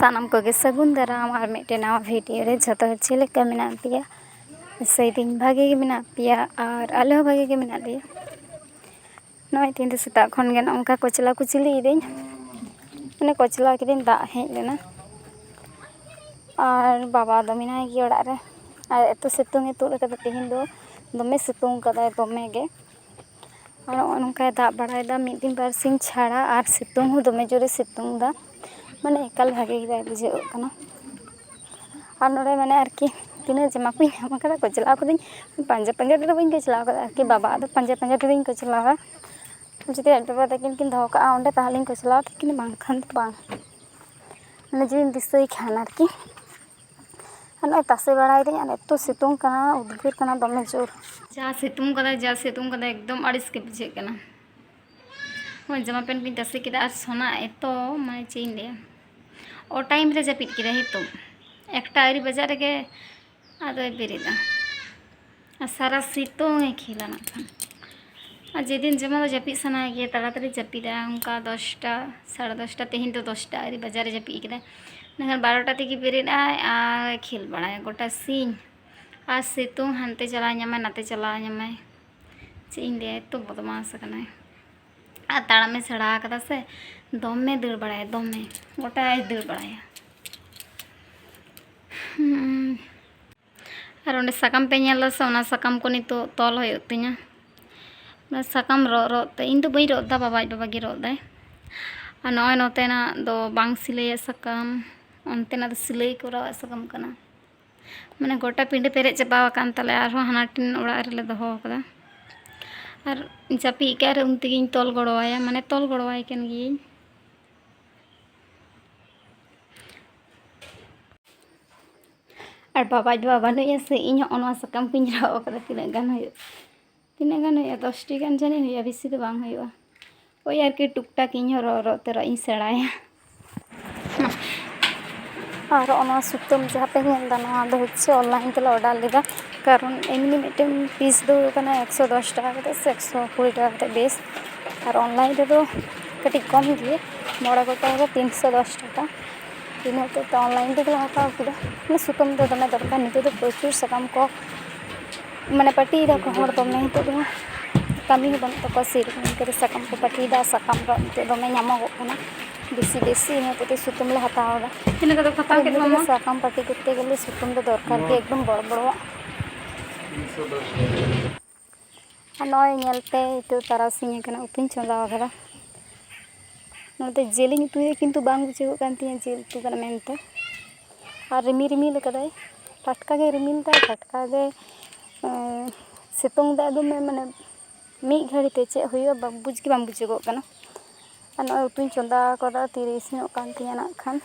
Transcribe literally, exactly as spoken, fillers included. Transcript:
ᱥᱟᱱᱟᱢ ᱠᱚᱜᱮ ᱥᱟᱹᱜᱩᱱ ᱫᱟᱨᱟᱢ ᱟᱨ ᱢᱤᱫᱴᱮᱱ ᱱᱟᱣᱟ ᱵᱷᱤᱰᱤᱭᱳ ᱨᱮ᱾ ᱡᱷᱚᱛᱚ ᱦᱚᱲ ᱪᱮᱫ ᱞᱮᱠᱟ ᱢᱮᱱᱟᱜ ᱯᱮᱭᱟ? ᱟᱥᱟᱭᱫᱟᱹᱧ ᱵᱷᱟᱜᱮ ᱜᱮ ᱢᱮᱱᱟᱜ ᱯᱮᱭᱟ ᱟᱨ ᱟᱞᱮ ᱦᱚᱸ ᱵᱷᱟᱜᱮ ᱜᱮ ᱢᱮᱱᱟᱜ ᱞᱮᱭᱟ᱾ ᱱᱚᱜᱼᱚᱭ ᱛᱮᱦᱮᱧ ᱫᱚ ᱥᱮᱛᱟᱜ ᱠᱷᱚᱱ ᱜᱮ ᱱᱚᱜᱼᱚ ᱱᱚᱝᱠᱟ ᱠᱚᱪᱞᱟ ᱠᱚᱪᱞᱤᱭᱮᱫᱟᱹᱧ, ᱢᱟᱱᱮ ᱠᱚᱪᱞᱟ ᱠᱤᱫᱟᱹᱧ, ᱫᱟᱜ ᱦᱮᱡ ᱞᱮᱱᱟ᱾ ᱟᱨ ᱵᱟᱵᱟ ᱫᱚ ᱢᱮᱱᱟᱭ ᱜᱮᱭᱟ ᱚᱲᱟᱜ ᱨᱮ, ᱟᱨ ᱮᱛᱚ ᱥᱤᱛᱩᱝ ᱮ ᱛᱩᱫ ᱟᱠᱟᱫᱟ ᱛᱮᱦᱮᱧ ᱫᱚ, ᱫᱚᱢᱮ ᱥᱤᱛᱩᱝ ᱠᱟᱫᱟᱭ ᱫᱚᱢᱮ ᱜᱮ᱾ ᱟᱨ ᱱᱚᱜᱼᱚ ᱱᱚᱝᱠᱟᱭ ᱫᱟᱜ ᱵᱟᱲᱟᱭᱮᱫᱟ ᱢᱤᱫ ᱫᱤᱱ ᱵᱟᱨ ᱥᱤᱧ ᱪᱷᱟᱲᱟ, ᱟᱨ ᱥᱤᱛᱩᱝ ᱦᱚᱸ ᱫᱚᱢᱮ ᱡᱳᱨᱮ ᱥᱤᱛᱩᱝ ᱮᱫᱟ, ᱢᱟᱱᱮ ᱮᱠᱟᱞ ᱵᱷᱟᱜᱮ ᱜᱮ ᱵᱟᱭ ᱵᱩᱡᱷᱟᱹᱜ ᱠᱟᱱᱟ᱾ ᱟᱨ ᱱᱚᱰᱮ ᱢᱟᱱᱮ ᱟᱨᱠᱤ ᱛᱤᱱᱟᱹᱜ ᱡᱟᱢᱟ ᱠᱚᱧ ᱧᱟᱢ ᱟᱠᱟᱫᱟ, ᱠᱚᱪᱞᱟᱣ ᱠᱟᱹᱫᱟᱹᱧ, ᱯᱟᱸᱡᱟ ᱯᱟᱸᱡᱟ ᱛᱮᱫᱚ ᱵᱟᱹᱧ ᱠᱚᱪᱞᱟᱣ ᱠᱟᱫᱟ ᱟᱨᱠᱤ, ᱵᱟᱵᱟ ᱟᱫᱚ ᱯᱟᱸᱡᱟ ᱯᱟᱸᱡᱟ ᱛᱮᱫᱚᱧ ᱠᱚᱪᱞᱟᱣᱟ᱾ ᱡᱩᱫᱤ ᱟᱡ ᱵᱟᱵᱟ ᱛᱟᱹᱠᱤᱱ ᱠᱤᱱ ᱫᱚᱦᱚ ᱠᱟᱜᱼᱟ ᱚᱸᱰᱮ, ᱛᱟᱦᱚᱞᱮᱧ ᱠᱚᱪᱞᱟᱣᱟ, ᱛᱟᱹᱠᱤᱱ ᱵᱟᱝᱠᱷᱟᱱ ᱫᱚ ᱵᱟᱝ, ᱢᱟᱱᱮ ᱡᱩᱫᱤᱧ ᱫᱤᱥᱟᱹᱭ ᱠᱷᱟᱱ ᱟᱨᱠᱤ᱾ ᱟᱨ ᱱᱚᱜᱼᱚᱭ ᱛᱟᱥᱮ ᱵᱟᱲᱟᱭᱮᱫᱟᱹᱧ, ᱟᱨ ᱮᱛᱚ ᱥᱤᱛᱩᱝ ᱠᱟᱱᱟ, ᱩᱫᱽᱜᱟᱹᱨ ᱠᱟᱱᱟ ᱫᱚᱢᱮ ᱡᱳᱨ᱾ ᱡᱟ ᱥᱤᱛᱩᱝ ᱠᱟᱫᱟᱭ, ᱡᱟ ᱥᱤᱛᱩᱝ ᱠᱟᱫᱟᱭ, ᱮᱠᱫᱚᱢ ᱟᱹᱲᱤᱥ ᱜᱮ ᱵᱩᱡᱷᱟᱹᱜ ᱠᱟᱱᱟ᱾ ᱦᱚᱸ, ᱡᱟᱢᱟ ᱯᱮᱱᱴ ᱠᱚᱧ ᱛᱟᱥᱮ ᱠᱮᱫᱟ, ᱟᱨ ᱥᱚᱱᱟ ᱮᱛᱚ, ᱢᱟᱱᱮ ᱪᱮᱫ ᱤᱧ ᱞᱟᱹᱭᱟ, ᱚ ᱴᱟᱭᱤᱢ ᱨᱮ ᱡᱟᱹᱯᱤᱫ ᱠᱮᱫᱟᱭ᱾ ᱱᱤᱛᱚᱜ ᱮᱠᱴᱟ ᱟᱹᱣᱨᱤ ᱵᱟᱡᱟᱜ ᱨᱮᱜᱮ ᱟᱫᱚᱭ ᱵᱮᱨᱮᱫᱟ, ᱟᱨ ᱥᱟᱨᱟ ᱥᱤᱛᱩᱝ ᱮ ᱠᱷᱮᱞᱟ ᱱᱟᱜ ᱠᱷᱟᱱ᱾ ᱟᱨ ᱡᱮᱫᱤᱱ ᱡᱮᱢᱚᱱ ᱫᱚ ᱡᱟᱹᱯᱤᱫ ᱥᱟᱱᱟᱭᱮ ᱜᱮᱭᱟ, ᱛᱟᱲᱟᱛᱟᱲᱤ ᱡᱟᱹᱯᱤᱫᱟ, ᱚᱱᱠᱟ ᱫᱚᱥᱴᱟ, ᱥᱟᱲᱮ ᱫᱚᱥᱴᱟ, ᱛᱮᱦᱮᱧ ᱫᱚ ᱫᱚᱥᱴᱟ ᱟᱹᱣᱨᱤ ᱵᱟᱡᱟᱨ ᱨᱮ ᱡᱟᱹᱯᱤᱫ ᱠᱮᱫᱟᱭ᱾ ᱢᱮᱱᱠᱷᱟᱱ ᱵᱟᱨᱚᱴᱟ ᱛᱮᱜᱮ ᱵᱮᱨᱮᱫ ᱟᱭ ᱟᱨ ᱠᱷᱮᱞ ᱵᱟᱲᱟᱭᱟ ᱜᱚᱴᱟ ᱥᱤᱧ᱾ ᱟᱨ ᱥᱤᱛᱩᱝ, ᱦᱟᱱᱛᱮ ᱪᱟᱞᱟᱣ ᱧᱟᱢᱟᱭ, ᱱᱟᱛᱮ ᱪᱟᱞᱟᱣ ᱧᱟᱢᱟᱭ, ᱪᱮᱫ ᱤᱧ ᱞᱟᱹᱭᱟ, ᱮᱛᱚ ᱵᱚᱫᱢᱟᱥ ᱟᱠᱟᱱᱟᱭ᱾ ᱟᱨ ᱛᱟᱲᱟᱢᱮ ᱥᱮᱬᱟ ᱟᱠᱟᱫᱟ ᱥᱮ, ᱫᱚᱢᱮ ᱫᱟᱹᱲ ᱵᱟᱲᱟᱭᱟ, ᱫᱚᱢᱮ, ᱜᱚᱴᱟᱭ ᱫᱟᱹᱲ ᱵᱟᱲᱟᱭᱟ᱾ ᱦᱩᱸ᱾ ᱟᱨ ᱚᱸᱰᱮ ᱥᱟᱠᱟᱢ ᱯᱮ ᱧᱮᱞ ᱫᱟ ᱥᱮ, ᱚᱱᱟ ᱥᱟᱠᱟᱢ ᱠᱚ ᱱᱤᱛᱚᱜ ᱛᱚᱞ ᱦᱩᱭᱩᱜ ᱛᱤᱧᱟ᱾ ᱚᱱᱟ ᱥᱟᱠᱟᱢ ᱨᱚᱜ ᱨᱚᱜ ᱛᱮ, ᱤᱧ ᱫᱚ ᱵᱟᱹᱧ ᱨᱚᱜ ᱫᱟ, ᱵᱟᱵᱟ ᱟᱡ ᱵᱟᱵᱟ ᱜᱮ ᱨᱚᱜ ᱫᱟᱭ᱾ ᱟᱨ ᱱᱚᱜᱼᱚᱭ ᱱᱚᱛᱮᱱᱟᱜ ᱫᱚ ᱵᱟᱝ ᱥᱤᱞᱟᱹᱭᱟᱜ ᱥᱟᱠᱟᱢ, ᱚᱱᱛᱮᱱᱟᱜ ᱫᱚ ᱥᱤᱞᱟᱹᱭ ᱠᱚᱨᱟᱣᱟᱜ ᱥᱟᱠᱟᱢ ᱠᱟᱱᱟ᱾ ᱢᱟᱱᱮ ᱜᱚᱴᱟ ᱯᱤᱸᱰᱟᱹ ᱯᱮᱨᱮᱡ ᱪᱟᱵᱟ ᱟᱠᱟᱱ ᱛᱟᱞᱮᱭᱟ, ᱟᱨᱦᱚᱸ ᱦᱟᱱᱟ ᱴᱷᱮᱱ ᱚᱲᱟᱜ ᱨᱮᱞᱮ ᱫᱚᱦᱚ ᱟᱠᱟᱫᱟ᱾ ᱟᱨ ᱡᱟᱹᱯᱤᱫ ᱠᱟᱜ ᱨᱮ ᱩᱱ ᱛᱮᱜᱮᱧ ᱛᱚᱞ ᱜᱚᱲᱚᱣᱟᱭᱟ, ᱢᱟᱱᱮ ᱛᱚᱞ ᱜᱚᱲᱚᱣᱟᱭ ᱠᱟᱱ ᱜᱤᱭᱟᱹᱧ᱾ ᱟᱨ ᱵᱟᱵᱟ ᱟᱡ ᱵᱟᱵᱟ ᱵᱟᱹᱱᱩᱜ ᱮᱭᱟ ᱥᱮ, ᱤᱧ ᱦᱚᱸ ᱱᱚᱣᱟ ᱥᱟᱠᱟᱢ ᱠᱚᱧ ᱨᱚᱜ ᱟᱠᱟᱫᱟ, ᱛᱤᱱᱟᱹᱜ ᱜᱟᱱ ᱦᱩᱭᱩᱜ, ᱛᱤᱱᱟᱹᱜ ᱜᱟᱱ ᱦᱩᱭᱩᱜᱼᱟ, ᱫᱚᱥᱴᱤ ᱜᱟᱱ ᱡᱟᱹᱱᱤᱡ ᱦᱩᱭᱩᱜᱼᱟ, ᱵᱮᱥᱤ ᱫᱚ ᱵᱟᱝ ᱦᱩᱭᱩᱜᱼᱟ᱾ ᱳᱭ ᱟᱨᱠᱤ ᱴᱩᱠ ᱴᱟᱠ ᱤᱧ ᱦᱚᱸ ᱨᱚᱜ ᱨᱚᱜ ᱛᱮ ᱨᱚᱜ ᱤᱧ ᱥᱮᱬᱟᱭᱟ᱾ ᱟᱨ ᱱᱚᱣᱟ ᱥᱩᱛᱟᱹᱢ ᱡᱟᱦᱟᱸ ᱯᱮ ᱧᱮᱞ ᱮᱫᱟ, ᱱᱚᱣᱟ ᱫᱚ ᱦᱚᱪᱪᱷᱮ online ᱛᱮᱞᱮ order ᱞᱮᱫᱟ, ᱠᱟᱨᱚᱱ ᱮᱢᱱᱤ ᱢᱤᱫᱴᱮᱱ piece ᱫᱚ ᱦᱩᱭᱩᱜ ᱠᱟᱱᱟ ᱮᱠᱥᱚ ᱫᱚᱥ ᱴᱟᱠᱟ ᱠᱟᱛᱮ ᱥᱮ ᱮᱠᱥᱚ ᱠᱩᱲᱤ ᱴᱟᱠᱟ ᱠᱟᱛᱮ base, ᱟᱨ online ᱨᱮᱫᱚ ᱠᱟᱹᱴᱤᱡ ᱠᱚᱢ ᱜᱮ, ᱢᱚᱬᱮ ᱜᱚᱴᱟᱝ ᱨᱮ ᱛᱤᱱᱥᱚ ᱫᱚᱥ ᱴᱟᱠᱟ᱾ ᱤᱱᱟᱹ ᱦᱚᱛᱮᱡ ᱛᱮ online ᱨᱮᱜᱮ ᱞᱮ ᱦᱟᱛᱟᱣ ᱠᱮᱫᱟ᱾ ᱢᱟᱱᱮ ᱥᱩᱛᱟᱹᱢ ᱫᱚ ᱫᱚᱢᱮ ᱫᱚᱨᱠᱟᱨ᱾ ᱱᱤᱛᱚᱜ ᱫᱚ ᱯᱨᱚᱪᱩᱨ ᱥᱟᱠᱟᱢ ᱠᱚ, ᱢᱟᱱᱮ ᱯᱟᱹᱴᱤᱭᱮᱫᱟ ᱠᱚ ᱦᱚᱲ ᱫᱚᱢᱮ᱾ ᱱᱤᱛᱚᱜ ᱫᱚ ᱠᱟᱹᱢᱤ ᱦᱚᱸ ᱵᱟᱹᱱᱩᱜ ᱛᱟᱠᱚᱣᱟ ᱥᱮᱨᱚᱠᱚᱢ, ᱤᱱᱠᱟᱹ ᱛᱮ ᱥᱟᱠᱟᱢ ᱠᱚ ᱯᱟᱹᱴᱤᱭᱮᱫᱟ᱾ ᱥᱟᱠᱟᱢ ᱨᱚᱜ ᱱᱤᱛᱚᱜ ᱫᱚᱢᱮ ᱧᱟᱢᱚᱜᱚᱜ ᱠᱟᱱᱟ ᱵᱮᱥᱤ ᱵᱮᱥᱤ, ᱤᱱᱟᱹ ᱦᱚᱛᱮᱡ ᱛᱮ ᱥᱩᱛᱟᱹᱢ ᱞᱮ ᱦᱟᱛᱟᱣ ᱮᱫᱟ᱾ ᱤᱱᱟᱹ ᱠᱚᱫᱚ ᱠᱷᱟᱛᱟᱣ ᱠᱮᱫ ᱮᱢᱱᱤ ᱛᱮᱜᱮ ᱠᱚᱣᱟ᱾ ᱥᱟᱠᱟᱢ ᱯᱟᱹᱴᱤ ᱠᱚᱨᱛᱮ ᱜᱮᱞᱮ ᱥᱩᱛᱟᱹᱢ ᱫᱚ ᱫᱚᱨᱠᱟᱨ ᱜᱮ, ᱮᱠᱫᱚᱢ ᱵᱚᱲᱚ ᱵᱚᱲᱚᱣᱟᱜ᱾ ᱟᱨ ᱱᱚᱜᱼᱚᱭ ᱧᱮᱞ ᱯᱮ, ᱱᱤᱛᱚᱜ ᱛᱟᱨᱟᱥᱤᱧ ᱟᱠᱟᱱᱟ, ᱩᱛᱩᱧ ᱪᱚᱸᱫᱟ ᱟᱠᱟᱫᱟ᱾ ᱱᱚᱛᱮ ᱡᱤᱞᱤᱧ ᱩᱛᱩᱭᱟ, ᱠᱤᱱᱛᱩ ᱵᱟᱝ ᱵᱩᱡᱷᱟᱹᱜᱚᱜ ᱠᱟᱱ ᱛᱤᱧᱟᱹ ᱡᱤᱞ ᱩᱛᱩ ᱠᱟᱱᱟ ᱢᱮᱱᱛᱮ᱾ ᱟᱨ ᱨᱤᱢᱤᱞ ᱨᱤᱢᱤᱞ ᱟᱠᱟᱫᱟᱭ, ᱴᱟᱴᱠᱟ ᱜᱮ ᱨᱤᱢᱤᱞ ᱫᱟᱭ, ᱴᱟᱴᱠᱟ ᱜᱮ, ᱮᱸ, ᱥᱤᱛᱩᱝ ᱫᱟᱭ ᱫᱚᱢᱮ, ᱢᱟᱱᱮ ᱢᱤᱫ ᱜᱷᱟᱹᱲᱤ ᱛᱮ ᱪᱮᱫ ᱦᱩᱭᱩᱜᱼᱟ, ᱵᱟ-, ᱵᱩᱡᱽ ᱜᱮ ᱵᱟᱝ ᱵᱩᱡᱷᱟᱹᱜᱚᱜ ᱠᱟᱱᱟ᱾ ᱟᱨ ᱱᱚᱜᱼᱚᱭ ᱩᱛᱩᱧ ᱪᱚᱸᱫᱟ ᱟᱠᱟᱫᱟ, ᱛᱤᱨᱮ ᱤᱥᱤᱱᱚᱜ ᱠᱟᱱ ᱛᱤᱧᱟᱹ ᱱᱟᱜ ᱠᱷᱟᱱ᱾